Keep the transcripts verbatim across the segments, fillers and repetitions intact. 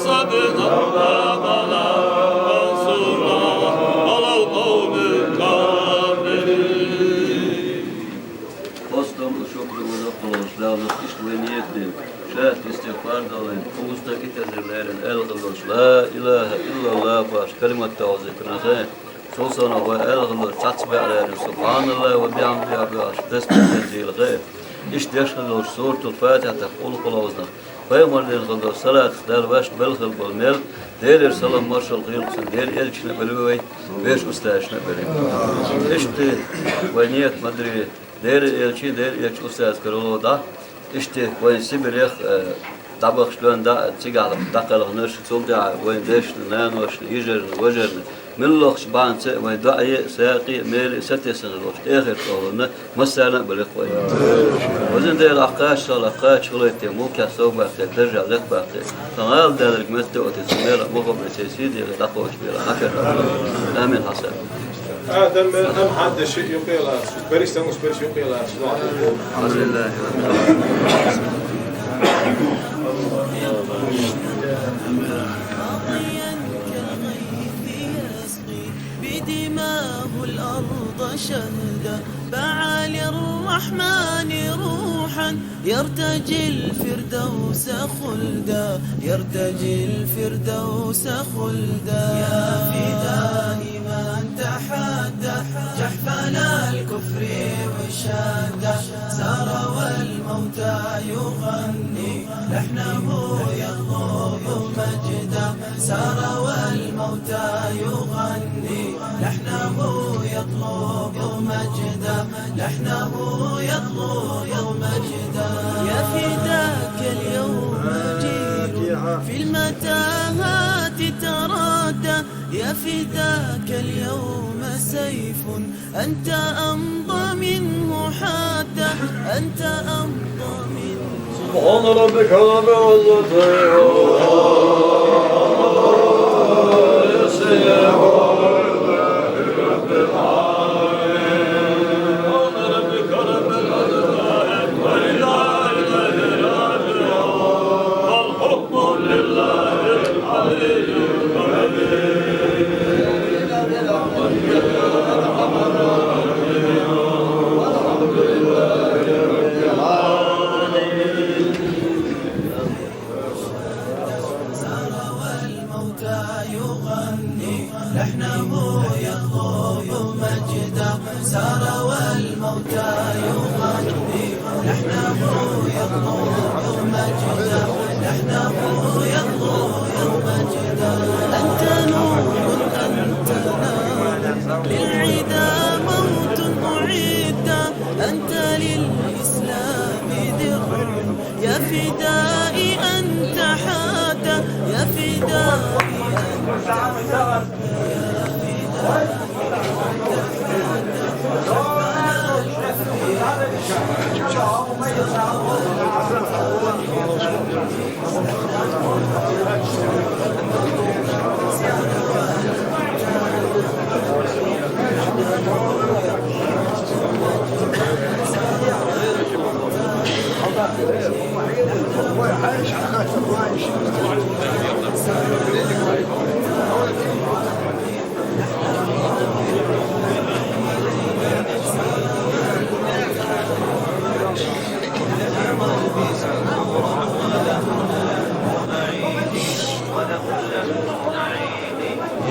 ربنا ولا منصورنا على القوم الكافرين. Постом шукру ва зукъулуш Далла иштта вай ниет дин, шаьтта истигъфар далла, кхузткъа итт эзар лерина аьлла хилла долуш ла илаха иллаллах бохуш калимат товзийтина хе. Цул совнаха вай аьлла хилла долуш цхьацца баьа лерина субхьаналлахи ва бихьамдихи бохуш тасбихь дезийла хе. Иштта деш хилла долуш суратул Фатихьатах къулхӀулаузанах, пайхамар дина хилла долуш салатах Далла ваьш белла хилла болу мел, Делера салам маршалла хуьлда цунна, Делан элчанна а белла вай, вешан устазашна а белла. Иштта вай ниет ма-дарра, Делан элчий, Делан элчан устаза карало дӀа. Иштта вайн Сибрех, э, дӀабахча лоьн дӀа, цигахь дӀакхелхинарш, цул тӀаьхьа вайн дешна, наношна, йижарна, важарна, муьлххачу бахьанца а вайн доӀе а, сагӀе а, меле а сатесна долчу эхарт тӀехула массарна а балих вай. Везан Дела, ахь кхаччалц, ахь кхаччалц хилийта, мулкехь совбаккхийта, даржехь лекхбаккхийта. Сан гӀала даьлларг метта а оцу Дела мухӀаббат сай сий дегӀе дӀакхочуш бела хьан кара. Амин, Хьасан. Адам мел ам хьан деши юкъе лаьцна, берриш сан уьш берриш юкъе лаьцна. الحمد لله رب العالمين. بدماه الأرض شهدا، فعلي الرحمن روحا، يرتجي الفردوس خلدا، يرتجي الفردوس خلدا. يا فداء من تحدى جحفل الكفر وشدى، سار والموتى يغني، لحنه يطلب مجدا، سار والموتى يغني، لحنه يطلب مجدا، لحنه يطلب مجدا. يا فداك اليوم جيل في المتاهات تردى، يا فداك اليوم سيف أنت أمضى منه حادة، أنت أمضى منه. سبحان ربك رب العزة عما يصفون. سار والموتى يغني، لحنه يطلب مجدا. سار والموتى يغني، لحنه يطلب مجدا، لحنه يطلب مجدا. أنت نور، أنت نار، للعدا موت أعد، أنت للإسلام درع، يا فدائي أنت حادة، يا فدائي أنت حادة.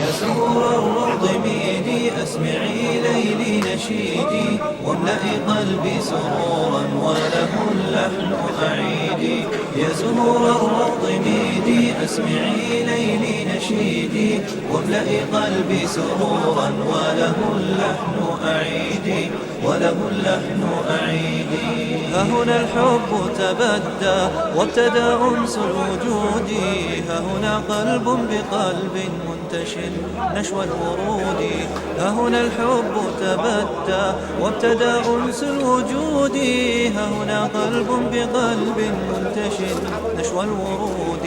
يا زهور الروض ميدي، أسمعي ليلي نشيدي، واملئي قلبي سرورا وله اللحن أعيدي. يا زهور الروض ميدي، أسمعي ليلي نشيدي، واملئي قلبي سرورا وله اللحن أعيدي، وله اللحن أعيدي. ها هنا الحب تبدى وابتدى أنس الوجود، ها هنا قلب بقلب منتش نشوى الورود. ها هنا الحب تبدى وابتدى أنس الوجود، ها هنا قلب بقلب منتش نشوى الورود،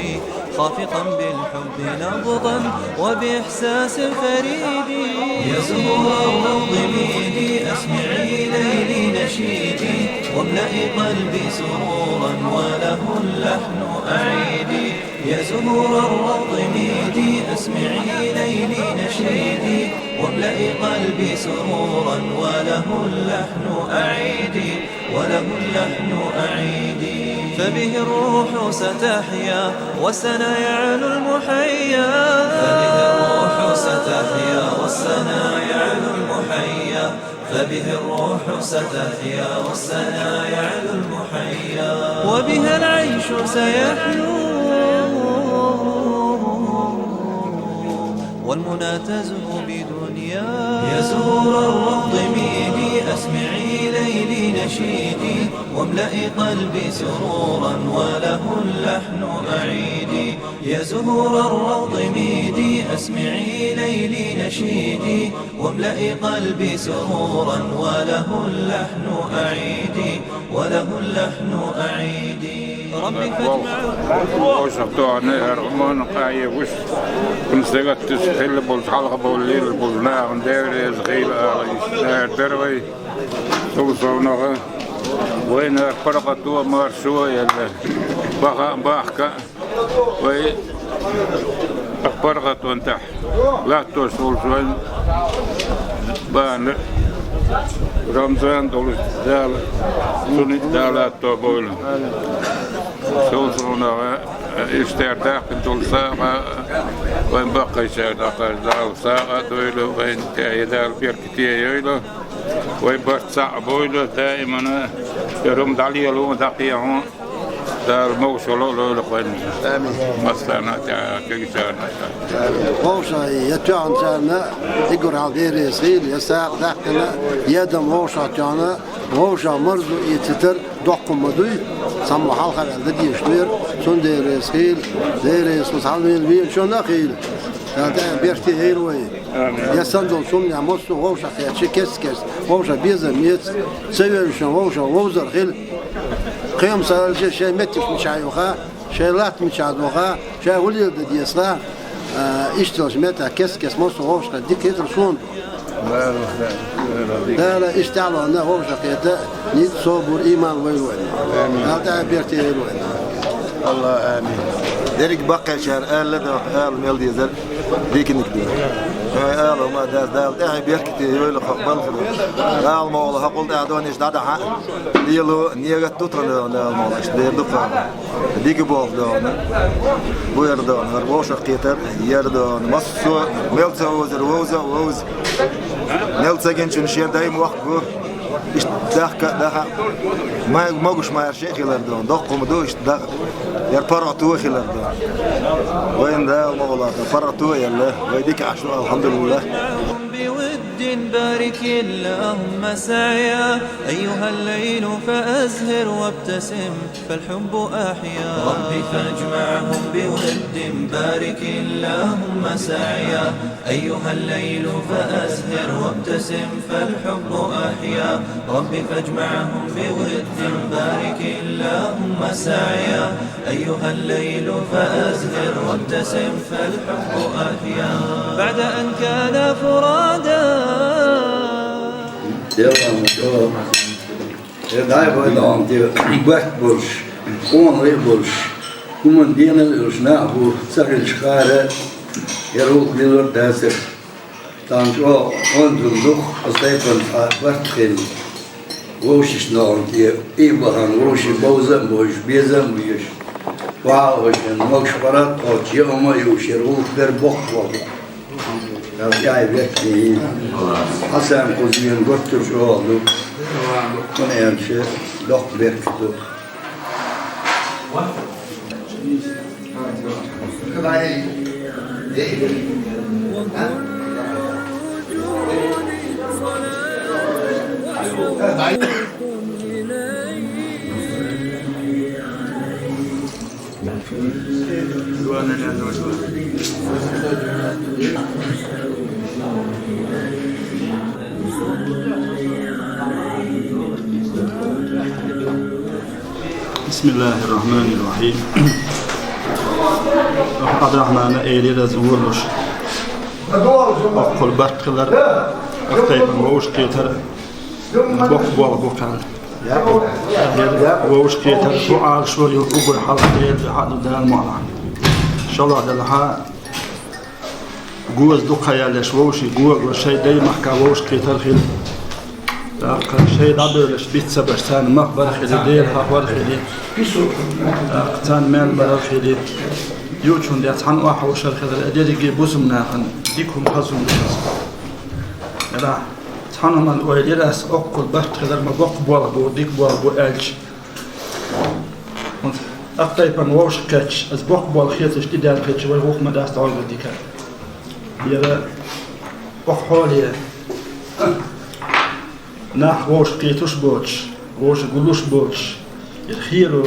خافقا بالحب نبضا وبإحساس فريد. يا زهور الروض ميدي، أسمعي ليلي نشيدي، واملئي قلبي سرورا وله اللحن أعيدي. يا زهور الروض ميدي، أسمعي ليلي نشيدي، واملئي قلبي سرورا، وله اللحن أعيدي، وله اللحن أعيدي. فبه الروح ستحيا، والسنا يعلو المحيا. فبه الروح ستحيا، والسنا يعلو المحيا. فبه الروح ستحيا، والسنا يعلو المحيا. وبها العيش سيحلو، والمنى تزهو بدنيا. يا زهور الروض ميدي، أسمعي ليلي نشيدي، واملئي قلبي سرورا، وله اللحن أعيدي. يا زهور الروض ميدي، أسمعي ليلي نشيدي، واملئي قلبي سرورا، وله اللحن أعيدي، وله اللحن أعيدي. رب فاجمعه. Ошо тоны эр умон кайы уш. Күн сегет түс хилли болчу, халгы боллил, болнагын деврез хил ары иштер дервей. Сул сонугу. Война паргатуа маршуа эле. Баха, бахка. Вай, аппаргат онта. Латтош болчу вайн бааны. Рамзан долуш дал, суни дал атто бойлу. Сол сонугу, э, иштер дакын долсага, вайн баккайчар дакар дал сага дойлу, вайн тяйдал берки тяй ойлу. Вай барт сага бойлу, даимана, э, рум далиялу, дакиягу. Дала могушалла лойлу хойну. Амин. Массарна тя кегичарна. Вовша я тян чарна, игур ал дерес хил, я сагъ дакъна, я дам вовша тяна, вовша марзу и титр доккума дуй, само халхар ал дадиш дуйр, сун дерес хил, дерес хус халмил вил шона хил. Дала берти хил вай. Амин. Я сандал сумня мосу вовша кечи кес-кес, вовша беза мец, цевен шон вовша вовзар хил. Кхем саралча шей меттиш мичаюха, шей лат мичадуха, шей улил да десла, а, ишталш мета кес-кес мосу вовшка дик хитр сунду. Дала ишталона вовша кета, нит собур иман вайлуэн. Амин. Алта берти вайлуэн. Аллах амин. Дерик баккачар, алла да, ал мел дизер, дикиник ди. Ай, ал ма дас дал, тахи беркити вайлу хак балхыр. Ал ма ол хакул да дониш да да ха. Лилу, ниягат тутан да, да, ма, аш, дер дукан. Диги бол да, да. Бу ер да, да, вошак кетер, ер да, да. Массу, мелца озер, вовза, вовз. Мелца генчун шер дай муак гу. Иш дахка, даха. Май, могуш майар шехилер да, да. Доккум ду, иш да. Ер паргату хилер да. Вайн да, ма, ола да, паргату елле. Вай дик ашу, алхамдулиллах. بود بارك اللهم سعيا، أيها الليل فأزهر وابتسم فالحب أحيا. رب فاجمعهم بود بارك اللهم سعيا، أيها الليل فأزهر وابتسم فالحب أحيا. رب فاجمعهم بود بارك اللهم سعيا، أيها الليل فأزهر وابتسم فالحب أحيا بعد أن كان فرادا. Devam ediyor. E, dai voi da on diyor. Bak buluş. On ay buluş. Kumun diyene buluş. Ne bu? Sakın çıkarı. Yarul diyor derse. Танчо ондуллух, астайпан барт хил. Вовшиш наунтие, и бахан вовши бовзам вовш, безам вовш. Ва вовшен, мокш парат, оч, е ома юшер, улух бер бох вол. Яй векни. Хасан кузиен готтур шолду. Куненче, лох берту. بسم الله الرحمن الرحيم. Абдрахмана эли разы болуш. Оккул барткылар, ахтайпан вовуш кетер, бок бол бокан. Вовуш кетер, бу алшор юл угур халк дерди, хаду дан мала. Шоллагӏа делахь, гоза дукха яьллаш вовшийн гога шайн дай-махка вовшахкхетар хила. ТӀаккха шайн дӀабевллаш бицбараш царна мах бар хила, Дела хьехор хила. ТӀаккха царна маьл барар хила. Юучун деш цхьана охьавошар хилар, а дерриге бусалба нахана дика хӀума, хаза хӀума ду иза. Цхьана хӀуманна ойла йира ас, оккхул барт хилар ма боккха болх бу, дика болх бу аьлча. Аттайпан вовшахкхеташ, ас боккха болх хеташ тӀедалхича, вай гӀуллакх ма дац дӀогара дика. Яра оха хьоле нах вовшахкхеташ боцуш, вовшах гуллуш боцуш, яра херо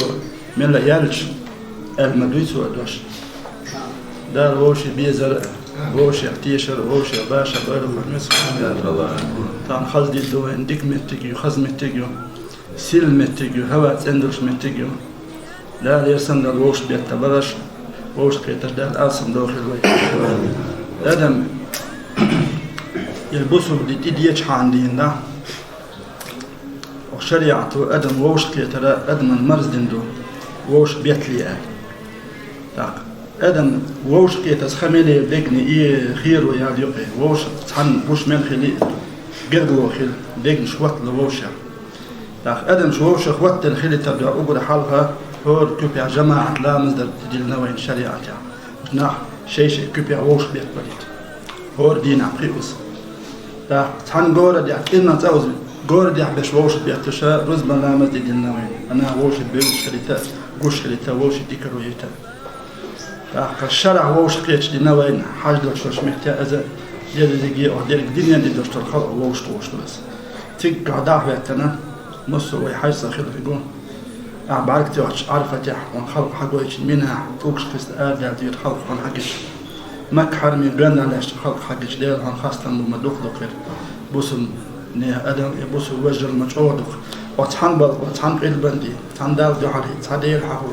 мел яьлча, аьлла ма дуй цо дош. Дала вовшийн безар, вовшех тешар, вовшех башар дойла хьуна меца. Тахана хаза дийр ду вайна, дика меттиг ю, хаза меттиг ю. Сирла меттиг ю, хӀаваъ цӀендалуш меттиг ю. Дала ер санна вовшахбетталараш, вовшахкхетараш Дала алсам дохийла вай. Адам, ер бусалба ди тӀедечхьана дийна да. Оха шариӀато адам вовшахкхетар адамна марздина ду, вовшахбеттале аьлла. ТӀаккха адам вовшахкхетар ха мел яр дегнаш, и херо ял юкъе, вовшах цхьана гуш мел хили, гергало хила, дегнаш хӀоттала вовшех. ТӀаккха адамаш вовшах хӀоттаденна хилийтар дуьхьа уггар хьалха хӀора куьпехь жамаӀат ламаз дар диллина вайна шариӀатехь. Нах шай-шай куьпехь вовшахбеттабалийта. ХӀора дийнахь пхиъ уза. ТӀаккха цхьана городехь, кӀирнах цӀа уза, городехь берш вовшахбетташ, рузбан ламаз тӀедиллина вайна. Нах вовшех бевзаш хилийта, гуш хилийта, вовшех дика карийта. ТӀаккха шарахь вовшахкхеташ дина вайна, хьаждолчу шарахь меттехь иза дерриге, оха дерриг динан де долуш долу халкъ вовшахтухуш ду иза. Цигахь дӀа а хӀоьттина, массо а вай хьаьжцӀа хила хир бу. Ахьа бӀаьрг тоьхча Ӏарафатехь, вайн халкъ хьагойтучу Минахь, тӀулгаш хиста арадала дийр халкъ хьуна хьагича. Макка хьараме гоьнна лаьцначу халкъ хьагича, Дела хьуна хастам бу ма дукха дукха хир. Бусалба нехан адам, и бусалба вежарий ма чӀогӀа дукха. Оцу цхьана балха, оцу цхьана къилбанде, цхьана Далла дуьхьал, цхьа Дела хьахо.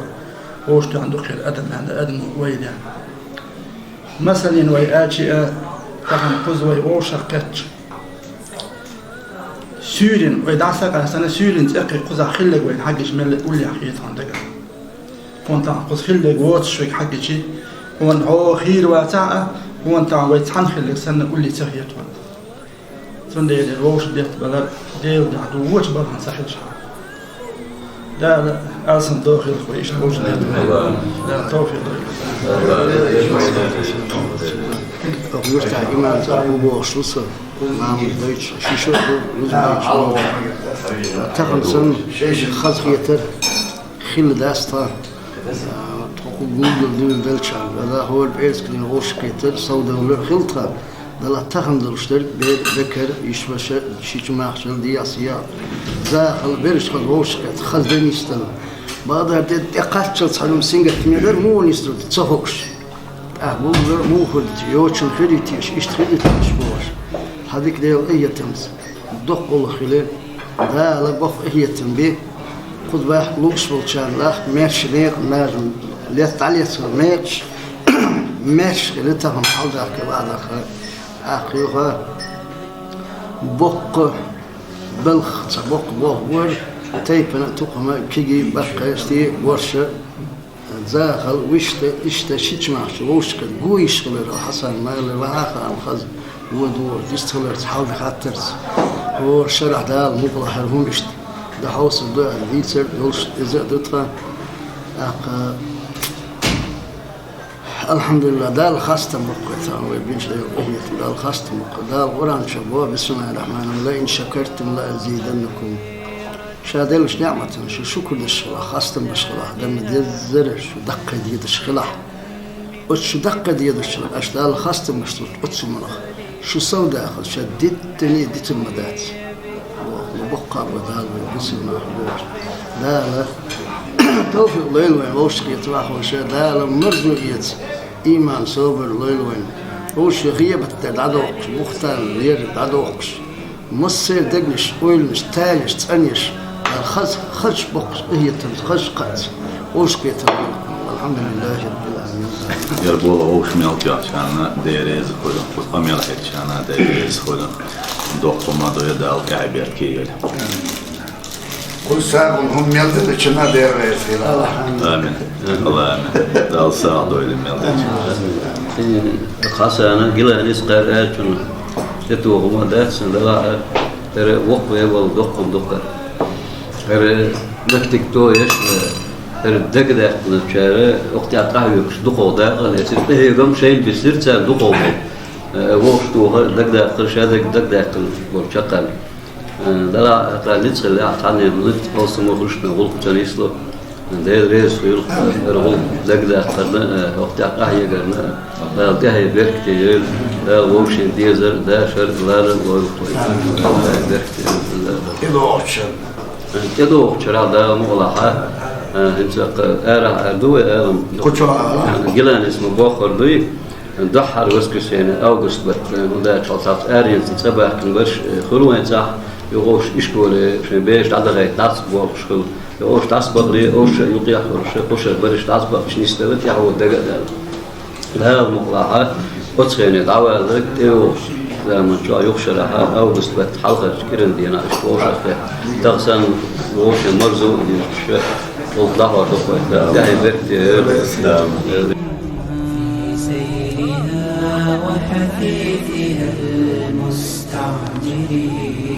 Вовшахтоьхна дукха хир адам аьлла, адамо ойла ян. Масалан, вай аьлча а, тахана кхуза вай вовшахкхетча, суьйрана, вай дӀасакъаьстина, суьйрана цӀе кхин кхузахь хилларг вайна хьагича мел уллехь хета хьуна дагахь. ХӀунда тахана кхуза хилларг воцуш верг хьагича, хьуна хьо хийра вацахь а, хӀунда тахана вай цхьаьна хилларг санна улле ца хета хьуна. Цундела вовшахбеттабалар Делан дуьхьа ду, вочу балхана ца хилчахьана. Дала алсам дохийла вай иштта вовшахбеттабалар. Дала тавфикъ лойла. Оха юьртахь имам цӀа а ву бохуш ву со, мамаш дойтуш, ши шо а ду, рузба дойтуш. Тахана санна хазахетар хилла дац тхан. Тхо кху гулдал дуьйла делчарна, вала хӀора пӀерасканийн вовшахкхетар сов довлар хилла тхан. Дала тахана долуш дерг бер, бекар, йиша-ваша, шича-махча, дехьа-сехьа, захал бераш хаза вовшахкхетар, хаза де нисдала. Бакъдар де тӀекхаччалц хьуна сингаттаме дара, муха нисдала ца хууш. ТӀаккха бувлар муха хир ду те, йочун хир ю те, иштта хир ю те бохуш. Хьан дика Дела къинхетамца. Доккха гӀуллакх хилира. Дала боккха къинхетам бе. Кхуза баьхна лууш болчарна лахка маьрша некъа нажам лет дӀалецар мекъаш, маьрша хилла тахана хьалдаккха, ваӀдаккха. ТӀаккха юха боккха балха, цхьа боккха болх бора, тайпана а, тукхама а, кегий а, баккхий а, стий а, борша а. Захал вуьшта, иштта шича-махча вовшахкхетар гуш хилар, Хьасан-Мала ваха а хаам хаза, вон духар дистхилар, хьалха хаттарца. ХӀора шарахь Дала мукъалахь хӀара хӀума иштта дӀахьовсур ду аьлла дийцар долуш иза а ду тхан. ТӀаккха, алхьамдулиллахӀ, Дала хастам боккхур тхан вай бинчу Дела къинхетам, Дала хастам боккхур. Дала Къуръан чу боху: «Бисмиллахьир-рахьманир-рахьим. Ла ин шакартум ла азиданнакум». Ша деллачу неӀматана шу шукур деш хилахь, хастам беш хилахь, дан ма деззара шу даккхий дедаш хилахь. Оцу шу даккхий дедаш хилахь, аша Далла хастам беш долчу оцу хӀуманах шу сов дахалц, ша диттане а дитар ма дац. Боху, боккха а бо Дала вай бусалба нах бохуш. Дала тавфикъ лойла вайн вовшахкхетарехь вовшех, Дала марзо эца, иман, собар лойла вайн. Вовшех гӀийбат дар дӀадоккхуш, бухӀтан лер дӀадоккхуш. Массеран дегнаш, ойланаш, тайнаш, цӀанъеш, хаза, хазачу боккхачу къинхетамца, хазачу кхаъца вовшахкхетар. АлхьамдулиллахӀи раббил Ӏаламин. Яра боху вовшах мел тоьхначарна Дела реза хуьлда, кхуза къамел хьоьстучарна Дела реза хуьлда, доккха ма ду, Дала тӀаьхье беркате йойла. Сагъа хӀума мел дина, чина Дела раьза хилва. Амин. Аллахь амин. Дала сагӀа дойла мел дина. Хьасана Гиланис кхаьра аьлчун тӀетохума дац, Дала хӀара воккхаве вала доккхам дукхар. ХӀара меттиг тоеш, хӀара дагадаккханчара, оха тӀехьа къахьоьгуш дукхагӀа дакъа а лецира, къахьегам шайна бисира царна дукхагӀа. Э, вовшах тоха, дагадаккхар, ша даг-, дагадаккхар болчакхарна. Э, Дала хьакъ ницкъ хилла, ахьа цхьанне ма ницкъ, алсамо хӀушна гӀуллакх ца нисло. Дела реза хуьлда, хӀара гӀуллакх дагадаккхарна, э, оха тӀехьа къахьегарна, Дала тӀехье беркате йойла, Дала вовшийн дезар, дашар, ларар лойла вай. Дала беркате йойла. ТӀедогӀучу шарахь Дала мукъалахь, а, хӀинца кхы арахь ара ду вай, Ӏалам. Кху чу ала. Гиланис ма бохур дуй, духхьара воскресенье, август бетта, хӀунда аьлча цхьацца арахьа цӀа баьккхина бараш, э, хуьлу вайн цӀахь, юха вовшашка ишколе шайн бераш дӀадахийта дӀасабохуш хуьлу. Юха вовшаш дӀасабахале, вовшашна юкъехь а хуьлуш, кхушара бараш дӀасабахча нисделла, тӀаьхьо дага а даьлла. Дала мукъалахь, оцу хене дӀавалларг тӀейогӀучу заманчохь юха шарахь август бетта хьалхарчу кӀиран дийнахь иштта вовшах тӀе. Тахана санна вовшийн марзо а дийцуш, гӀуллакх дӀахьор ду вай, Дала тӀехье беркате йойла. في سيرها وحثيثها المستعجل.